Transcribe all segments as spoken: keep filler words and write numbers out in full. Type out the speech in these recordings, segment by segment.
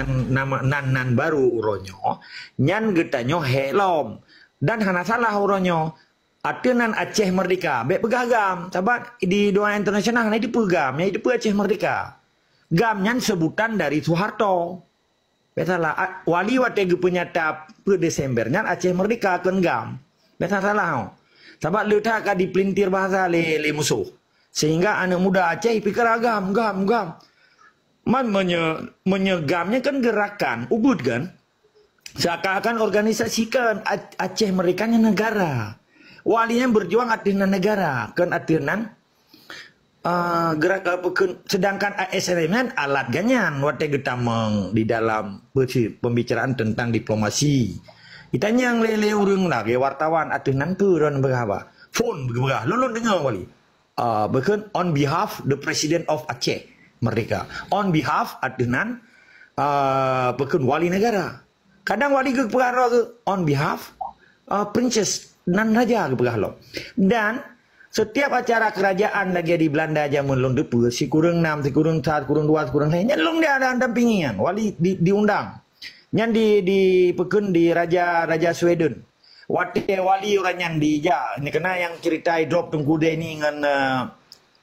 nama nan-nan barô uroe nyoe, nyan geutanyoe hék lom. Dan hana salah uroe nyoe, ateueh nan Aceh Merdeka, bék peugah GAM. Sabab di donya internasional hana jiteupeue GAM, nyang jiteupeue Aceh Merdeka. GAM nyan seubutan dari Soeharto. Bék salah, a-, Wali watée geupeunyata peuet Desember nyan Aceh Merdeka kon GAM. Bék salah, oh. Sabab le that ka dipelintir bahasa lé, lé musoh. Sehingga aneuk muda Aceh jipikira GAM, GAM, GAM. Man meunyoe, meunyoe GAM nyan kan gerakan, ubit kan? Seakan-akan organisasi kan, A-, Aceh Merdeka nyan negara. Wali nyan berjuang ateueh nan negara, kon ateueh nan, ah, gerak, apa, kon, sedangkan A S N M nyan alat gobnyan watée geutamong di dalam peusi-, pembicaraan tentang diplomasi. Itanyong lé, lé ureuëng lagée wartawan ateueh nan peue droen peugah haba. Phon peugah, lôn, lôn deungoe Wali. Ah, bukon on behalf the President of Aceh Merdeka. On behalf ateueh nan, ah, bukon wali negara. Kadang wali geupeugah droe geuh on behalf, ah, princess, nan raja geupeugah lom. Dan setiap acara kerajaan lagée di Belanda jameun lôn teupeue, sikureueng nam, sikureueng sa, sikureueng dua, sikureueng lhée, nyan lôn dia ada dampingi nyan. Wali di, diundang. Nyan di, di, bukon di raja, raja Sweden. Watée wali uroe nyan dijak, ni keunan nyang cerita idrop Teungku Deni ngon, eh,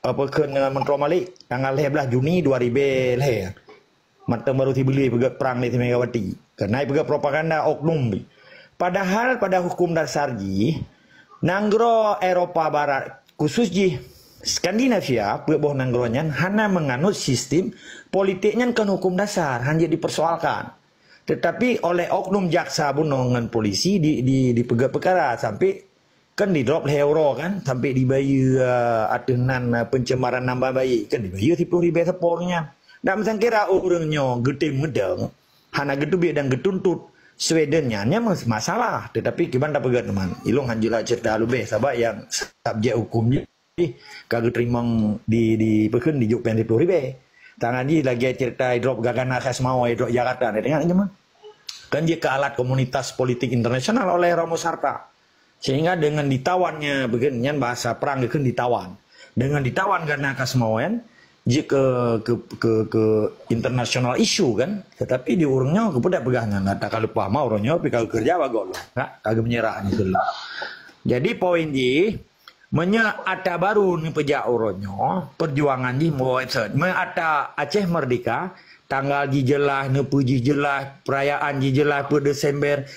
apa kheun, ngon Menteri Malik, tanggal lhée blaih Juni dua ribée lhée. Mantong barô sibeulée peugét prang lé si Megawati. Keunan peugét propaganda oknum. Padahal pada hukum dasar jih, nanggroe Eropa Barat, khusus jih Skandinavia, peuet boh nanggroe nyan hana meunganut sistem politik nyan kon hukum dasar, hana dipersoalkan. Tetapi oleh oknum jaksa bunoe ngon polisi di, di, dipeugét peukara sampai kan didrop lhée uroe kan, sampai dibayeue, eh, ateueh nan, eh, pencemaran nama baik, kan dibayeue siplôh ribée sapo nyan. Dak meusangkira ureuëng nyoe geutem meudong, hana geuteubiet dan geutuntot Sweden nyan, nyan mas-, masalah. Tetapi kiban tapeugét teuma, ilôn hanjeuet cerita leubeh, sabab nyang subjek hukum jih ka geuteurimong di, di, peukheun dijok péng siplôh ribée. Tangan jih lagée cerita idrop gagana khas mawai idrop Jakarta, na deungoe nyoe mah. Kan jeuet keu alat komunitas politik internasional oleh Ramos Harta. Sehingga dengan ditawannya, begini, nyan bahasa perang geukheun ditawan. Dengan ditawan gagana khas mawai, jeuet keu, keu, keu, keu international issue kan. Tetapi di ureuëng nyoe keupeue dak peugah nyan, ata ka leupah ma ureuëng nyoe, pi ka geukeureuja bagoe lom. Ha, ka geumeunyerak ni seuleuh. Jadi poin jih, meunyoe ata barô neupeujak uroe nyoe, perjuangan jih meuwoe that. Meunyoe ata Aceh Merdeka, tanggal jih jeulaih, neupeue jih jeulaih, perayaan jih jeulaih, peuet Desember,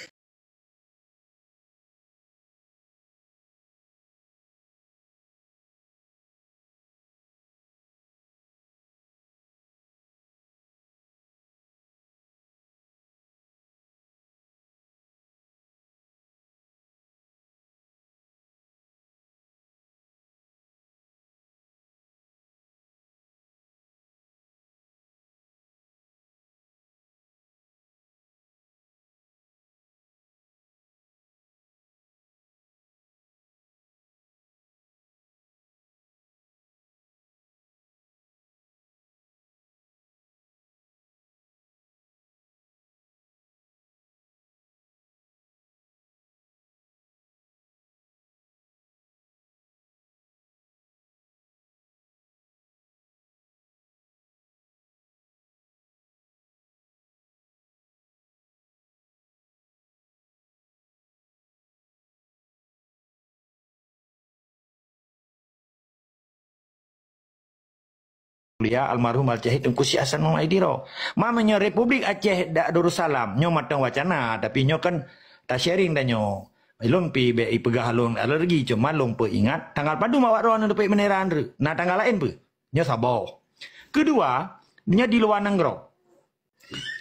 Mulia almarhum Al-Syahid Teungku Syekh Hasan Muhammad Idiro. Ma meunyoe Republik Aceh Darussalam, nyoe mantong wacana, tapi nyoe kan ta-sharing tanyoe. Lôn pi bék ipeugah lôn alergi, cuma lôn peuingat, tanggal padum awak droe neuteupék bendera Andrew. Na tanggal laén peue? Nyoe saboh. Kedua, nyoe di luwa nanggroe.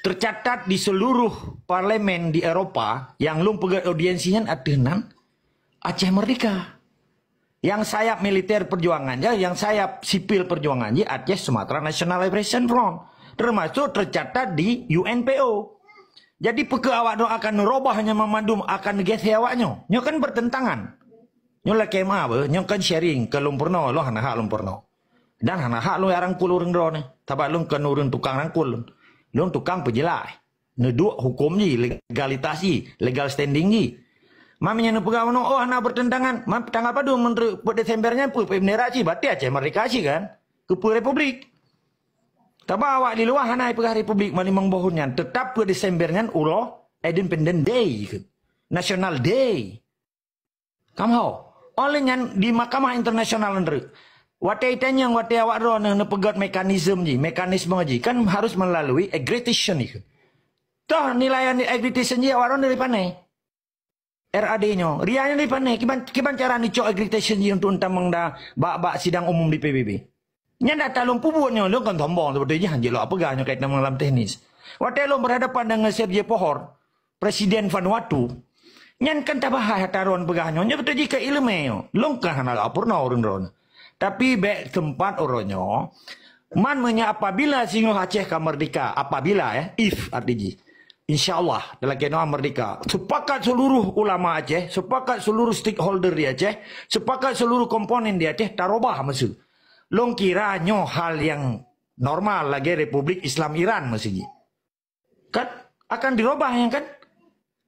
Tercatat di seluruh parlemen di Eropa nyang lôn peugét audiensi nyan ateueh nan Aceh Merdeka. Yang sayap militer perjuangan jih, yang sayap sipil perjuangan jih Aceh Sumatra National Liberation Front. Termasuk tercatat di U N P O. Jadi, peue keuh awak nyoe akan neurobah nyan mandum, akan neugésék awak nyoe? Nyoe kan bertentangan. Nyoe lakée meu'ah beuh, nyoe kan sharing keu lôn peurunoe, lôn hana hak lôn peurunoe. Dan hana hak lôn jak rangkul ureuëng droeneuh, sabab lôn kon ureuëng tukang rangkul lôn. Lôn tukang peujeulaih. Neuduek huköm jih, legalitas jih, legal standing jih. Ma meunyoe neupeugah bunoe, oh, hana bertentangan, ma tanggal padum meunteuk peuet Desember nyan peue, peuet bendera cit, berarti Aceh Merdeka cit kan? Keupeue republik? Taba awak di luwa hana peugah republik ma limong boh nyan, teutap keu Desember nyan uroe Independent Day keu National Day. Kamoe. Oleh nyan di mahkamah internasional nyan, watée itanyong, watée awak droe neupeugét mekanisme jih, mekanisme jih kan harus melalui accreditation itu. Toh nilai accreditation jih awak droe dari pané? R A D nyoe, RIA nyoe dari pané? Kiban, kiban cara neucok accreditation jih untuk tamong da bak, bak sidang umum di P B B? Nyan data lôn peubuet nyoe, lôn kon sombong, sebetul jih hanjeuet lôn peugah nyoe kait ngon lam teknis. Watée lôn berhadapan dengan Sergei Pohor, Presiden Vanuatu, nyan kan tabahas ata droe peugah nyoe, nyoe beutôi jih keu iéleumé nyoe. Lôn ka hana lôn peurunoe ureuëng droe. Tapi bék teumpat uroe nyoe, man meunyoe apabila singoh Aceh ka merdeka, apabila, ya, if arti jih. Insya Allah, dalam keunoe merdeka. Sepakat seluruh ulama Aceh, sepakat seluruh stakeholder di Aceh, sepakat seluruh komponen di Aceh, tarubah masa. Lôn kira nyoe hal nyang normal lagée Republik Islam Iran masa jih. Kan? Akan dirubah nyan kan?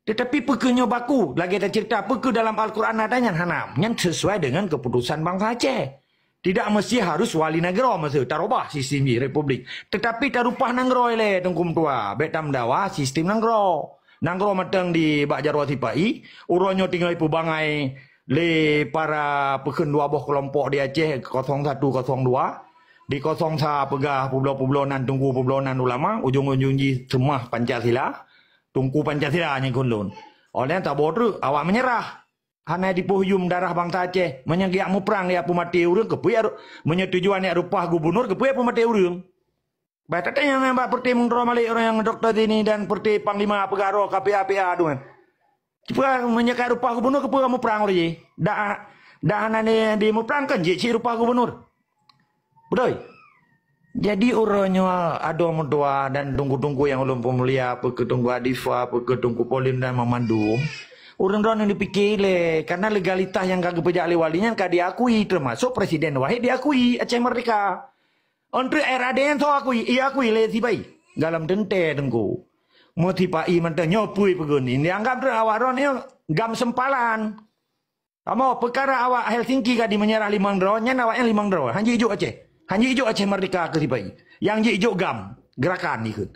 Tetapi peu kheueh nyoe baku, lagée tacerita, peu kheueh dalam Al-Quran ada nyan? Hana. Nyan sesuai dengan keputusan bansa Aceh. Tidak mesti harus wali nanggroe masa tarubah sistem jih republik. Tetapi tarubah nanggroe ilée Teungku Meutuah, bék tameudawa sistem nanggroe. Nanggroe mantong di bak jaroe sipa-i, uroe nyoe tinggai peubangai lé para peukheun dua boh keulompok di Aceh, kosong satu, kosong dua. Di kosong sa peugah peubloe-peubloe nan teungku, peubloe nan ulama, ujong-ujong jih seumah Pancasila, teungku Pancasila nyang kheun lôn. Oleh nyan saboh treuk awak meunyeurah. Hana jipoh yum darah bansa Aceh. Meunyoe geujak muprang, geujak peumaté ureuëng, keupeue ya ru-, meunyoe tujuan jak reubah gubunur, keupeue ya peumaté ureuëng? Bah tatanyong nyan bak Peureté Meuntroe Malik, ureuëng nyang Dokto Zini dan Peureté Panglima peugah droe ka P A P A tu kan. Keupeue meunyoe ka reubah gubunur, keupeue muprang ureuëng jih? Dak, dak hana di, di muprang kan jih cit reubah gubunur. Beutôi? Jadi uroe nyoe adoe meutuah dan teungku-teungku nyang ulôn peumulia, peu kheueh Teungku Adifa, peu kheueh Teungku Polim dan mamandum, ureuëng droeneuh neupiké lé, karena legalitas nyang ka geupeujak lé wali nyan ka diakui, teumasok Presiden Wahid diakui Aceh Merdeka. Untuk R A D nyan soe akui? Iya akui lé sipa-i. Dalam teuntée teungku. Meu sipa-i mantong nyoe peue peugoni? Dianggap droe awak droe nyoe gam sempalan. Kamoe peukara awak Helsinki ka di meunyeurah limong droe, nyan awaknyan limong droe. Hanjeuet ijok Aceh. Hanjeuet ijok Aceh merdeka keu sipa-i. Nyang jeuet ijok gam, gerakan ikheun.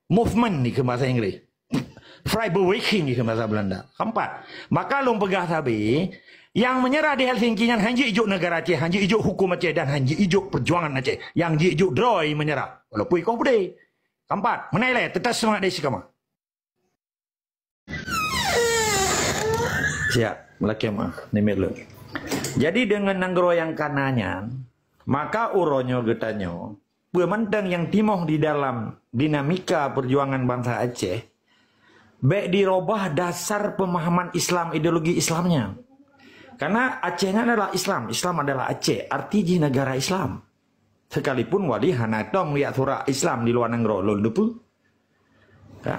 Movement ikheun bahasa Inggris. Vrijbeweging ikheun bahasa Belanda. Keempat, maka lôn peugah sabe, nyang meunyeurah di Helsinki nyan hanjeuet ijok negara Aceh, hanjeuet ijok hukum Aceh dan hanjeuet ijok perjuangan Aceh. Nyang jeuet ijok droe meunyeurah. Walaupun ikoh beudé. Keempat, meunan ilée, teutap seumangat dari sikama. Siap, lakée meuah, namiet lôn. Jadi deungon nanggroe nyang kana nyan, maka uroe nyoe geutanyoe, peue mantong nyang timoh di dalam dinamika perjuangan bansa Aceh, bék dirubah dasar pemahaman Islam, ideologi Islam nyan. Karena Aceh nyan adalah Islam, Islam adalah Aceh, arti jih negara Islam. Sekalipun wali hana tom riak surat Islam di luwa nanggroe, lôn teupeue. Ka?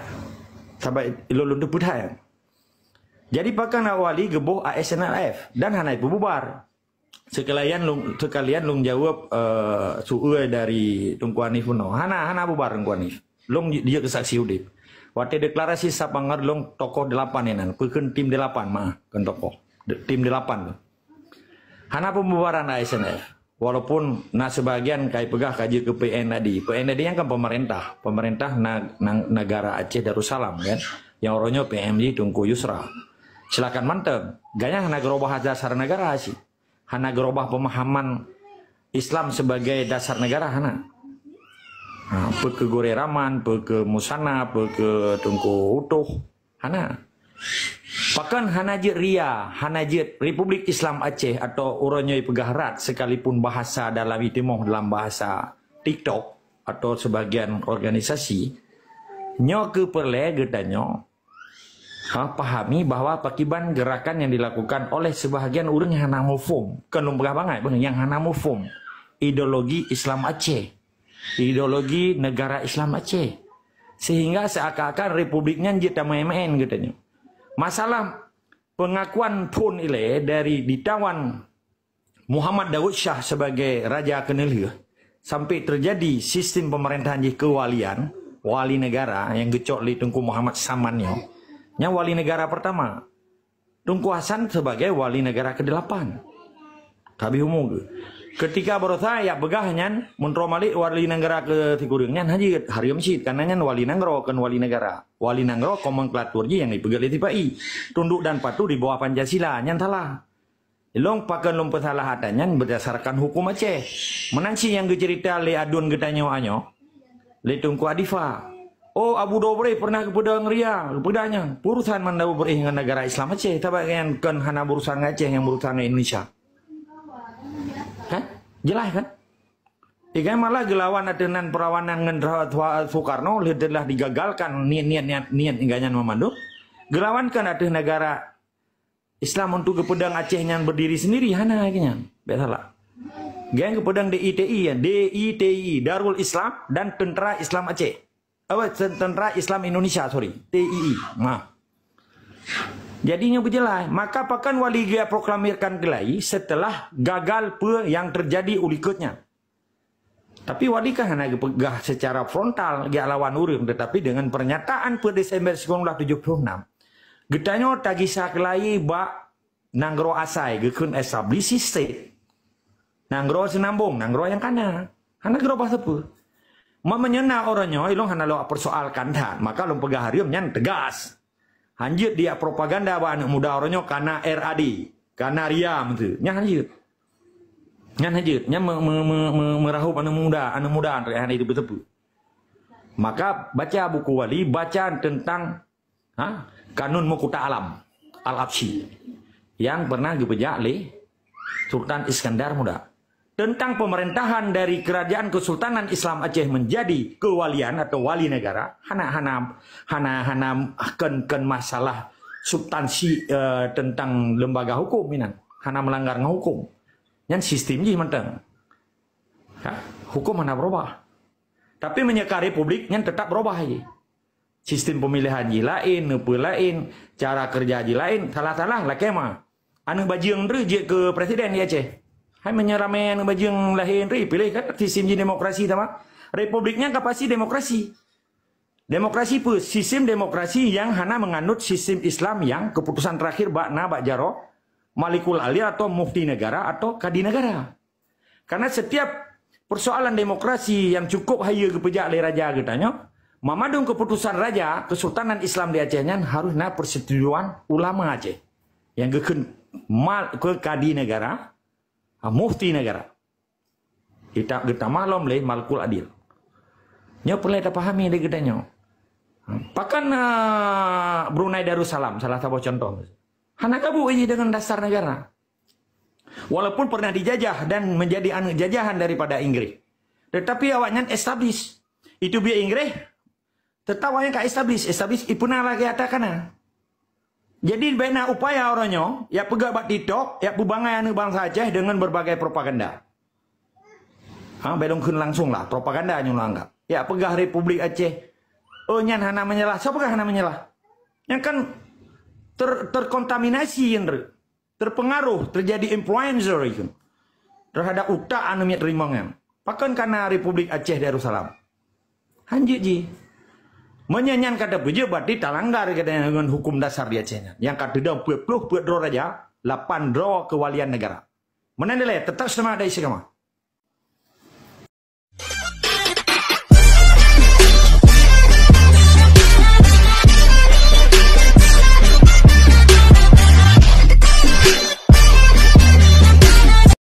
Sabab lôn, lôn teupeue that. Jadi pakon awak wali geuboh A S N L F dan hana ipeububar. Sekalian lôn, sekalian lôn jaweueb, eh, su'ue dari Teungku Hanif bunoe. Hana, hana bubar Teungku Hanif. Lôn di-, dijeuet keu saksi udeb. Watée deklarasi Sapanger lôn tokoh delapan inan, peukheun tim delapan mah, kon tokoh. De-, tim delapan tu. Hana peumubaran A S N F. Walaupun na sebagian kai peugah ka jeuet keu P N tadi. P N tadi nyan kan pemerintah. Pemerintah na-, na-, negara Aceh Darussalam kan. Nyang uroe nyoe P M jih Teungku Yusra. Silakan mantong. Gobnyan hana geurubah dasar negara cit. Hana geurubah pemahaman Islam sebagai dasar negara, hana. Ha, peu kheueh Gurée Rahman, peu kheueh Musannaf, peu kheueh Teungku Utoh. Hana. Pakon hana jeuet RIA, hana jeuet Republik Islam Aceh atau uroe nyoe peugah RAT sekalipun bahasa dalam itimoh dalam bahasa TikTok atau sebagian organisasi. Nyoe keuh peureulée geutanyoe, ha, pahami bahwa pakiban gerakan yang dilakukan oleh sebahagian ureuëng nyang hana muphom. Kon lôn peugah bangai, beuh, nyang hana muphom ideologi Islam Aceh. Ideologi negara Islam Aceh. Sehingga seakan-akan republik nyan jeuet tameuén-meuén geutanyoe. Masalah pengakuan phon ilée dari ditawan Muhammad Daud Shah sebagai raja keuneulheueh, sampai terjadi sistem pemerintahan jih kewalian, wali negara nyang geucok lé Teungku Muhammad Saman nyoe, nyang wali negara pertama. Teungku Hasan sebagai wali negara kedelapan. Ka habéh umu geuh. Ketika barosa yak peugah nyan, meuntroe malik wali nanggroe keu sikureueng nyan hajat, hareuem cit, karena nyan wali nanggroe, kon wali negara. Wali nanggroe nomenklatur jih nyang jipeugét lé sipa-i. Tunduk dan patuh di bawah Pancasila, nyan salah. Ilong pakon lôn peusalah ata nyan berdasarkan hukum Aceh. Meunan cit nyang geuceurita lé aduen geutanyoe nyoe, lé Teungku Adifa. Oh, Abu Dobreh pernah geupeudong ria, geupeudong nyan. Urusan man Abu Dobreh ngon negara Islam Aceh, sabab nyan kon hana berurusan ngon Aceh, nyang berurusan ngon Indonesia. Kan? Jelas kan? Ikan malah geulawan ateueh nan perlawanan ngon Soekarno, lheueh telah digagalkan niat-niat, niat, niat gobnyan meumandum. Geulawan kan ateueh negara Islam untuk geupeudong Aceh nyan berdiri sendiri, hana lagée nyan. Bèk salah. Gobnyan geupeudong D I T I, ya, D I T I, Darul Islam dan Tentara Islam Aceh. Apa, Tentara Islam Indonesia, sorry, T I I. Nah. Jadi nyoe beujeulaih, maka pakon wali geuproklamirkan keulai setelah gagal peue nyang teujadi u likot nyan. Tapi wali kan hana geupeugah secara frontal geulawan ureuëng, tetapi dengan pernyataan pada Desember sembilan belas tujuh puluh enam, geutanyoe tagisa keulai bak nanggroe asai geukheun established state. Nanggroe seunambong, nanggroe nyang kana. Hana geurubah sapeue. Meunyoe na uroe nyoe, ilong hana lôn persoalkan that, maka lôn peugah hareuem nyan tegas. Hanjeuet diak propaganda bak aneuk muda uroe nyoe kana R A D, kana ria meutu. Nyan hanjeuet. Nyan hanjeuet. Nyan me, me, me, me, meurahop aneuk muda, aneuk muda hana teupeu-teupeu. Maka baca buku wali, baca tentang, ha, Kanun Meukuta Alam Al-Absyi yang pernah geupeujak lé Sultan Iskandar Muda. Tentang pemerintahan dari Kerajaan Kesultanan Islam Aceh menjadi kewalian atau wali negara, hana, hana, hana, hana kon, kon masalah substansi, eh, tentang lembaga hukum inan. Hana melanggar ngon hukum. Nyan sistem jih mantong. Ha? Hukum hana berubah. Tapi meunyoe ka republik, nyan tetap berubah jih. Sistem pemilihan jih laén, neupeue laén, cara kerja jih laén, salah-salah lakée ma. Aneuk bajeueng nyoe jeuet keu presiden di Aceh. Hai meunyoe ramé aneuk bajeueng lahé nyoe, piléh kan sistem jih demokrasi sama. Republik nyan ka pasti demokrasi. Demokrasi peue? Sistem demokrasi yang hana menganut sistem Islam yang keputusan terakhir bak na bak jaroe Malikul Adil atau Mufti Negara atau Kadi Negara. Karena setiap persoalan demokrasi yang cukup hayeue geupeujak lé raja geutanyoe, meumandum keputusan raja Kesultanan Islam di Aceh nyan harus na persetujuan ulama Aceh. Nyang geukheun mal-, ke Kadi Negara, ha, Mufti Negara. Kita geutamah lom lé Malikul Adil. Nyoe peureulée tapahami lé geutanyoe. Pakon, ah, Brunei Darussalam salah saboh contoh. Hana gabuek jih dengan dasar negara. Walaupun pernah dijajah dan menjadi aneuk jajahan daripada Inggris, tetapi awaknyan establish. Itu biar Inggris tetap awaknyan ka establish, establish ipeuna lagée ata kana. Jadi bèk na upaya uroe nyoe, yak peugah bak TikTok, yak peubangai aneuk bansa Aceh dengan berbagai propaganda. Ha, bèk lôn kheun langsung lah, propaganda nyoe lôn anggap. Yak peugah Republik Aceh, oh nyan hana meunyalah. Soe peugah hana meunyalah? Nyan kan ter-, terkontaminasi nyan. Terpengaruh, terjadi influencer itu terhadap utak aneuk miet rimong nyan. Pakon kana Republik Aceh Darussalam? Hanjeuet jih. Meunyoe nyan ka tapeujeuet, berarti talanggar geutanyoe ngon hukum dasar di Aceh nyan. Nyang ka teudong peuet ploh peuet droe raja, lapan droe keuwalian negara. Meunan dilée, tetap seumangat dari si kama.